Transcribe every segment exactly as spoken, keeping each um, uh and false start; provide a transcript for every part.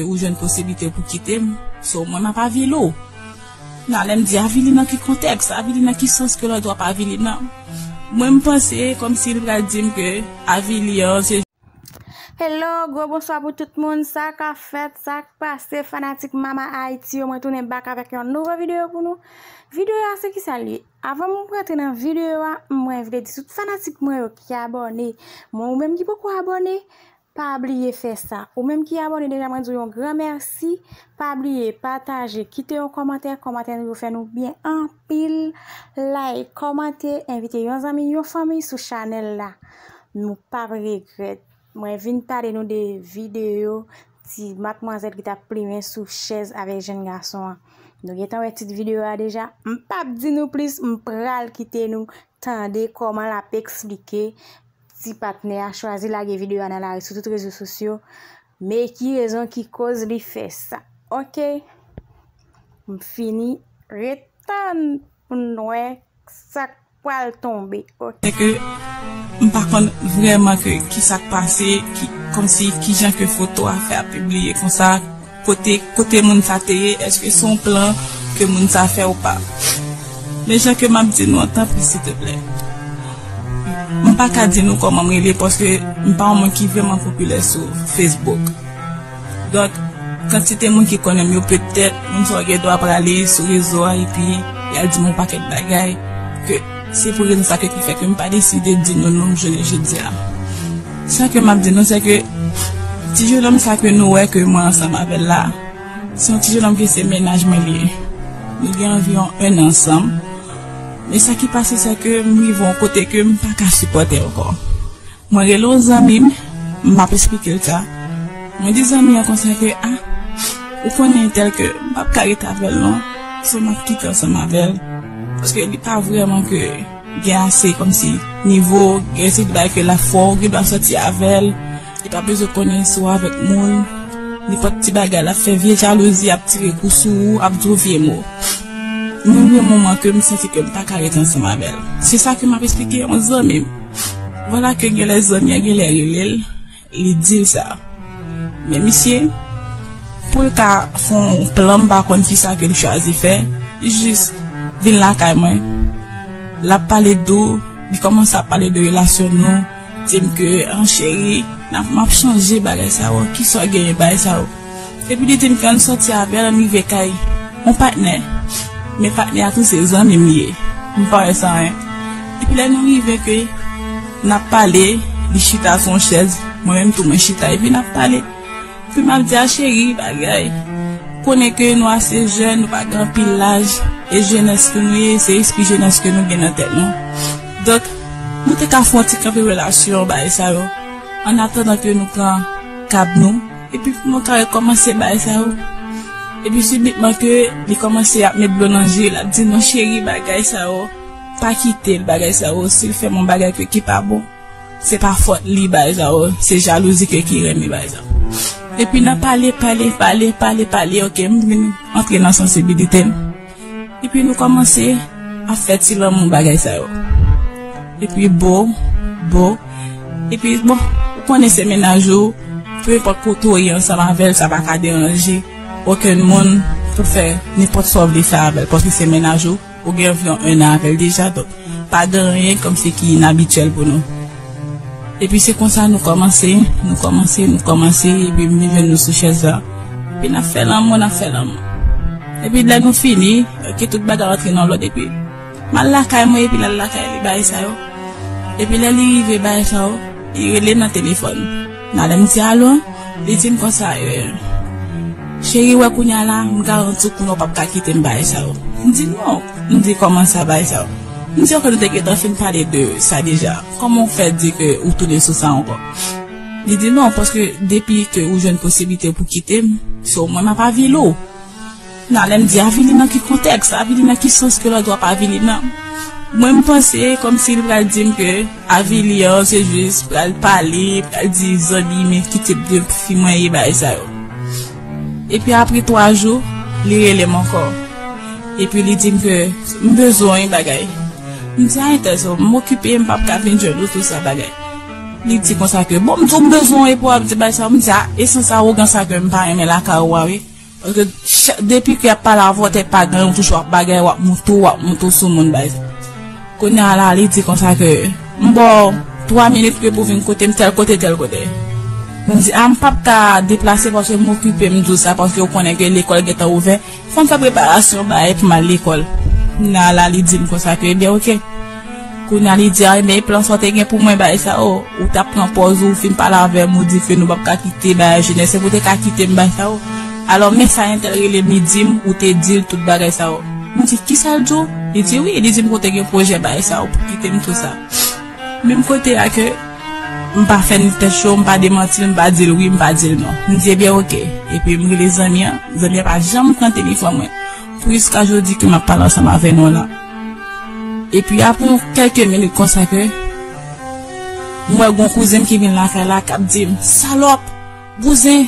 Ou jwenn posiblite pou kite m, so mwen m ap avili w. Nan lè m di avili nan ki kontèks, avili nan ki sans ke lòt w ap avili nan. Mwen m panse kòmsi l pral di m ke avili an se Hello, gwo bonswa pou tout moun. Sa k ap fèt, sa k pase, fanatik Mama Haiti yo, mwen tounen back avèk yon nouvo videyo pou nou. Videyo a se kisa l ye? Avan m rantre nan videyo a, mwen vle di tout fanatik mwen yo ki abòne, mwen ou menm ki poko abòne, pa bliye fè sa. Ou menm ki abòne deja, mwen di w yon gran mèsi. Pa bliye pataje, kite yon kòmantè, kòmantè nou yo fè nou byen anpil. Like, kòmante, envite yon zanmi, yon fanmi sou chanèl la. Nou p ap regrèt. Mwen vin pale nou de videyo ti matmwazèl ki t ap plimen sou chèz avèk jèn gason an. Nou gentan wè tit videyo a deja. M p ap di nou plis, m pral kite nou tande kòman l ap eksplike ti patnè a chwazi lage videyo a nan lari sou tout rezo sosyo. Men ki rezon ki koz li fè sa. Oke. M fini. Ret tann pou n wè sa k pral tonbe. Oke. Se ke m pa konn vrèman ke ki sa k pase, ki, kòmsi kijan ke foto a fè ap pibliye konsa, kote, kote moun sa te ye, èske se yon plan ke moun sa fè ou pa. Men jan ke m ap di nou an, tanpri, silteplè. M pa ka di nou kòman m rele, paske m pa yon moun ki vrèman popilè sou Facebook. Donk, kantite moun ki konnen m yo, petèt, moun sa yo gen dwa prale sou rezo a, epi y al di m yon pakèt bagay, ke se pou rezon sa ke ki fè ke m pa deside di nou non m jounen jodi a. Sa ke m ap di nou, se ke ti jennonm sa ke nou wè ke mwen ansanm avè l la, se yon ti jennonm ke se mennaj mwen li ye. Nou gen anviwon en an ansanm. Men sa ki pase, se ke m rive yon kote ke m pa ka sipòte ankò. Mwen rele yon zanmi m, m ap esplike l sa. Mwen di zanmi an konsa ke, ah, ou konnen entèl ke m p ap ka ret avè l non, so m ap kite ansanm avè l. Paske li pa vrèman ke gen ase kòmsi nivo, gen ase bagay ke l ap fè w, ou gen dwa sòti avè l, li pa bezwen konnen si w avèk moun, nenpòt ti bagay l ap fè vye jalouzi, ap tire kou sou ou, ap di w vye mo. Men gen moman ke m santi ke m pa ka ret ansanm avè l. Se sa ke m ap esplike yon zanmi m. Vwala ke genlè zanmi an genlè rele l, li di l sa. Men misye, pou l ka fè yon plan, m pa konn kisa ke l chwazi fè, li jis vin lakay mwen. L ap pale dou, li kòmanse ap pale de relasyon nou, di m ke, an cheri, n ap, m ap chanje bagay sa yo, kisa w genyen bagay sa yo. Epi li di m ke ann sòti avè l, ann rive kay yon patnè. Men patnè a tou se zanmi m ye. M pa wè sa anyen. Epi lè nou rive ke n ap pale, li chita sou yon chèz, mwen menm tou mwen chita, epi n ap pale. Epi m ap di a cheri, bagay. Konnen ke nou ase jèn, nou pa gen anpil laj, e jenès ke nou ye, se espri jenès ke nou gen nan tèt nou. Donk, nou te ka fè yon ti kanpe relasyon, bagay sa yo. Annatandan ke nou pran kab nou, epi pou nou ka rekòmanse bagay sa yo. Epi sibitman ke li kòmanse ap met dlo nan je, l ap di, non cheri, bagay sa yo, pa kite l, bagay sa yo, si l fè m yon bagay ke ki pa bon, se pa fòt li, bagay sa yo, se jalouzi ke ki renmen bagay sa yo. Epi n ap pale, pale, pale, pale, pale, oke, m vin antre nan sansibilite m. Epi nou kòmanse ap fè ti lanmou bagay sa yo. Epi bo, bo. Epi bon, ou konnen se mennaj ou, pe enpòt kote w ye ansanm avè l, sa pa ka deranje okenn moun pou fè nenpòt sa w vle fè avè l, paske se mennaj ou, ou gen anviwon en an avè l deja, donk pa gen anyen kòmsi ki inabityèl pou nou. Epi se konsa nou kòmanse, nou kòmanse, nou kòmanse, epi m vin jwenn nou sou chèz la. Epi n ap fè lanmou, n ap fè lanmou. Epi lè nou fini, ke tout bagay rantre nan lòd, epi m al lakay mwen, epi l al lakay li, bagay sa yo. Epi lè li rive, bagay sa yo, li rele m nan telefòn. Nan lè m di alo, li di m konsa, eh, cheri, wè kounye a la, m garanti w kounye a w p ap ka kite m, bagay sa yo. M di non, m di kòman sa, bagay sa yo. M di, ok, nou te gentan fin pale de sa deja. Kòman w fè di ke ou tounen sou sa ankò? Li di, non, paske depi ke ou jwenn posiblite pou kite m, se w mwen m ap avili w. Nan lè m di avili nan ki kontèks, avili nan ki sans ke lòt w ap avili nan. Mwen m panse kòmsi li pral di m ke avili an se jis pral pale, pral di zanmi, men ki tip de fi mwen ye, bagay sa yo. Epi apre twa jou, li rele m ankò. Epi li di m ke m bezwen yon bagay. M di a entèl sa, m okipe, m p ap ka vin jwenn ou, tout sa bagay. Li di konsa ke, bon, m di w m bezwen w epi w ap di bagay sa, m di, a, e sans awogan sa ke m pa renmen lakay ou a, wi. Paske depi ke y ap pale avè w, tèt pa gen, ou toujou ap bagay, w ap moute w, w ap moute w sou moun, bagay sa. Kounye a la, li di konsa ke, m ba w twa minit ke pou vin kote m, tèl kote, tèl kote. M di, a, m p ap ka deplase paske m okipe, m di w sa, paske w konnen ke lekòl gentan ouvè. Fò m fè preparasyon bagay pou m al lekòl. Kounye a la, li di m konsa ke, ebyen, oke. Kounye a, li di, a, ebyen, e plan sa w te gen pou mwen, bagay sa yo, ou t ap pran pòz ou, fin pale avè m, ou di ke nou p ap ka kite bagay jenès, epi ou te ka kite m, bagay sa yo. Alò, men sa entèl rele m, li di m, ou te di l tout bagay sa yo. M di, kisa l di w? Li di, wi, li di m ke w te gen pwojè, bagay sa yo, pou kite m, tou sa. Menm kote a ke m pa fè ni tèt cho, m pa demanti l, m pa di l wi, m pa di l non. M di, ebyen, oke. Epi m rele zanmi an, zanmi an pa janm pran telefòn mwen. Pou jiska jodi ke m ap pale ansanm avè nou la. Epi apre yon kèlke minit konsa ke m wè gon kouzen m ki vin lakay la k ap di m, salòp, bouzen,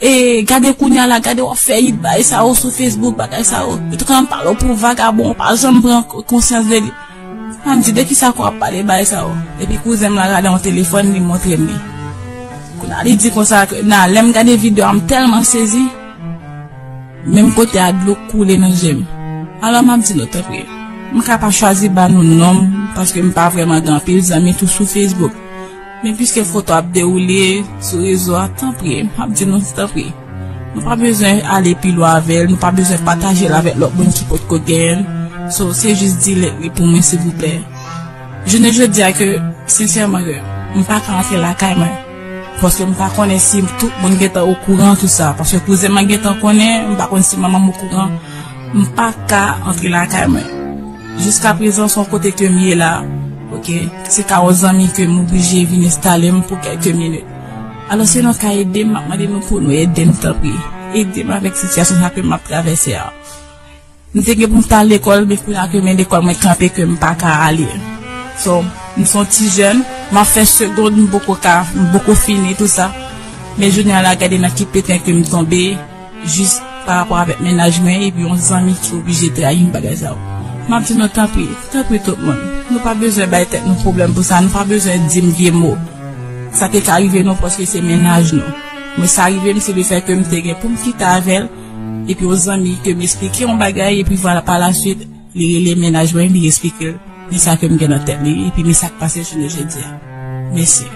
e, gade kounye a la, gade w ap fè it bagay sa yo sou Facebook, bagay sa yo. Yo te konn ap pale w pou vagabon, ou pa janm pran k-, konsyans de li. M di, de kisa ke w ap pale bagay sa yo? Epi kouzen m la gade yon telefòn, li montre m li. Kounye a li di konsa ke, nan, lè m gade videyo a, m tèlman sezi. Menm kote a dlo koule nan je m. Alò m ap di nou, tanpri, m ka pa chwazi ba nou non m, paske m pa vrèman gen anpil zanmi tou sou Facebook. Men piske foto ap dewoule sou rezo a, tanpri, m ap di nou, tanpri. Nou pa bezwen ale pi lwen avè l, nou pa bezwen pataje l avèk lòt moun ki potko genyen l. So, se jis delete li pou mwen, silvouplè. Jounen jodi a ke, sensèman, ke m pa ka antre lakay mwen. Paske m pa konnen si tout moun gentan okouran tou sa. Paske kouzen mwen gentan konnen, m pa konn si manman m okouran. M pa ka antre lakay mwen. Jiska prezan, se yon kote ke m ye la. Oke? Se ka yon zanmi ke m oblije vin enstale m pou kèlke minit. Alò, si nou ka ede m, m ap mande nou pou nou ede m, tanpri. Ede m avèk sitiyasyon sa ke m ap travèse a. M te gen pou m t al lekòl, men kounye a ke men lekòl mwen kanpe, ke m pa ka ale. So, m se yon ti jèn, m ap fè segond, m poko ka, m poko fini tou sa. Men jounen an la, gade nan ki peten ke m tonbe, jis pa rapò avèk mennaj mwen, epi yon zanmi ki oblije trayi m, bagay sa yo. M ap di nou, tanpri, tanpri tout moun. Nou pa bezwen bay tèt nou pwoblèm pou sa, nou pa bezwen di m vye mo. Sa te ka rive nou paske se mennaj nou. Men sa rive m, se lefèt ke m te gen pou m kite avè l, epi yon zanmi ke m esplike yon bagay, epi vwala, pa la swit, li rele mennaj mwen, li esplike l, men sa ke m gen nan tèt li, epi men sa k pase jounen jodi a. Mèsi.